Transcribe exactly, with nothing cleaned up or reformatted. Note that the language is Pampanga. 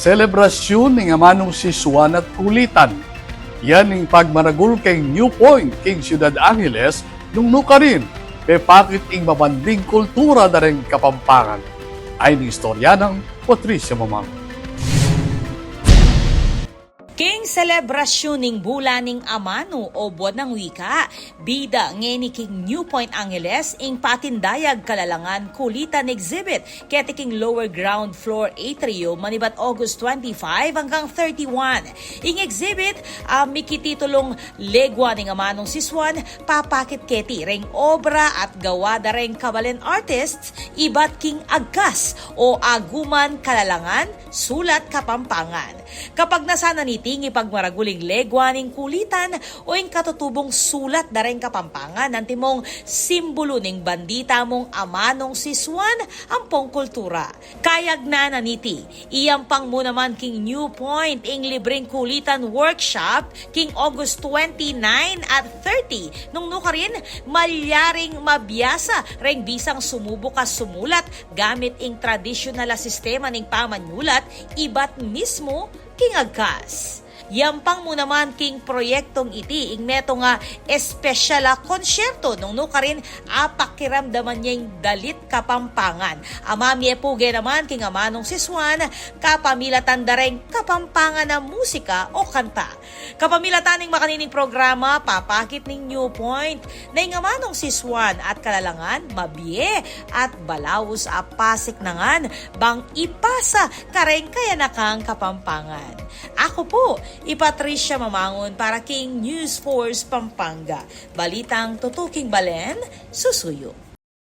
Selebrasyun ning amanung Sisuan at Kulitan. Yan ing pagmaragul keng New Point, keng Ciudad Angeles, nung nukarin, pepakit ing mabanding kultura da reng Kapampangan. Ay ning istorya nang Patricia Mamang. King selebrasyun ning Bulan ning Amanu o Buwan ng Wika, bida ngeni king New Point Angeles ing Patindayag Kalalangan Kulitan Exhibit keti king lower ground floor atrium manibat August twenty-five anggang thirty-one. Ing exhibit, ah, mikititulung Legua ning Amanung Sisuan, papakit keti reng obra at gawa da reng kabalen artists ibat king agkas o aguman kalalangan, sulat Kapampangan. Kapagnasan na niti ing ipagmaragul ing legua ning kulitan o ing katutubung sulat da reng Kapampangan, antimong simbulu ning bandi tamung Amanung Sisuan ampong kultura. Kayagnaan na niti, iyampang mu naman king New Point ing libreng kulitan workshop king August twenty-nine at thirty, nung nukarin malyaring mabiasa reng bisang sumubuk a sumulat gamit ing tradisyunal a sistema ning pamanyulat ibat mismu king agkas. Yampang mu naman king proyektong iti ing metung a espesyal a konsyerto nung nukarin apakiramdaman ya ing dalit Kapampangan. A mamie puge naman king Amanung Sisuan, kapamilatan da reng Kapampangan a musika o kanta. Kapamilatan ning makanining programa, papakit ning New Point na ing Amanung Sisuan at Kalalangan, mabie at balaus a pasik na ngan bang ipasa kareng kayanakang Kapampangan. Aku pu, i Patricia Mamangun para king News Force Pampanga. Balitang tutuking balen, susuyu.